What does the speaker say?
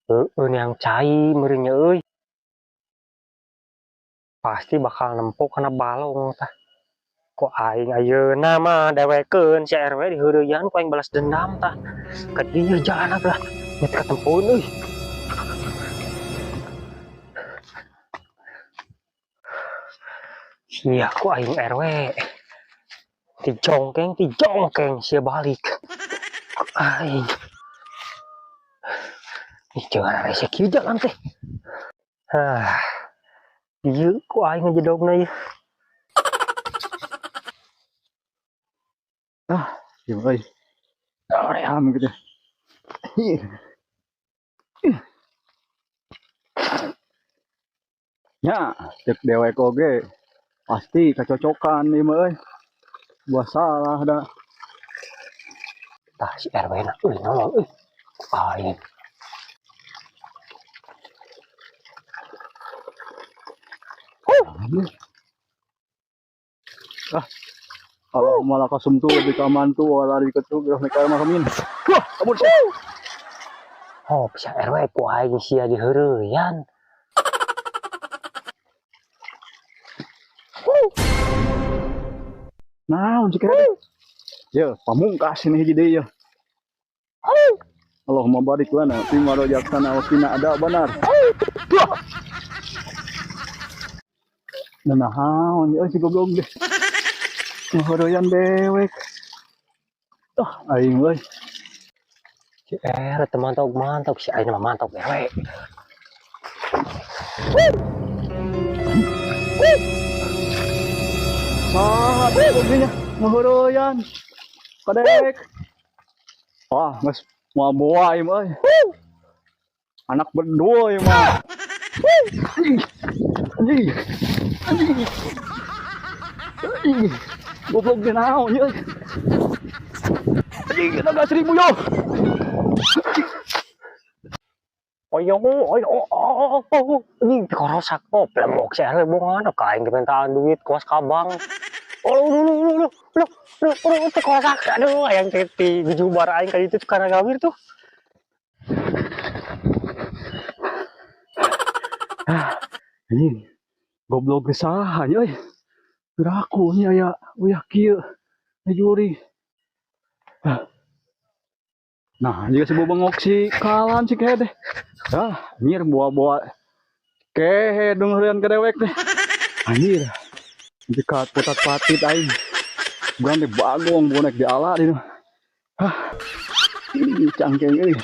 Heeh, yang cai meureun nya euy. Pasti bakal nempo kana balong tah. Ku aing ayeuna mah dewekeun si RW diheureuyan ku aing balas dendam tah. Ka dieu jalan lah. Met katempoeun euy. Sia ku aing RW. Dijongkeng sia balik. Ku aing. Ih, jangan rese kieu jalan teh. Hah. Ieu ku aing ngejedogna ieu. Ah, ieu euy. Aream gitu. Ya, cek dewek oge pasti kecocokan ieu mah euy. Buah salah da. Tah si RW na euy nolong euy. Aing. Ah, Allahumma laka sumtu wa bika amantu wa ala rizqika tu bi rahmatika ya arhamar rahimin. Wah, kabur sih. Oh, bisa RW ku aing sia diheureuyan. Naon sih kira? Ya, pamungkas ini hiji deui ya. Allahumma barik lana fi ma razaqtana wa qina adzabannar. Wah. Nah, naon ieu si goblok deh. Ngaheureyan dewek. Ah, aing euy. Si R teu mantog-mantog, si aing mah mantog dewek. Saha teh gobloknya ngaheureyan. Kadek. Wah, geus moal boa ieu mah euy. Anak berdua ieu mah. Anjing. Anjing. Anjing. Anjing. Goblok ge naon ieu? Anjing, naga 1000 yo. Oyo, oyo, oh, oh, oh, oh. Anjing, korosak. Oh, plemok si RW bongan. Ka aing dimintaan duit kuas ka bank. Oh, lu, lu, lu, lu, lu, lu, lu, lu, korosak. Aduh, ayang teti gejubar aing ka ditu karena gawir tuh. Ah, anjing. Goblok ge saha nya euy. Piraku nya aya uyah kieu. Juri. Nah, jika si bengok si kalan si kehe deh. Ah, anjir buah-buah kehe dong heureun ka dewek teh. Anjir. Jika putat patit aing. Bukan deh bagong bonek di ala di. Hah. Ih, cangkeng euy.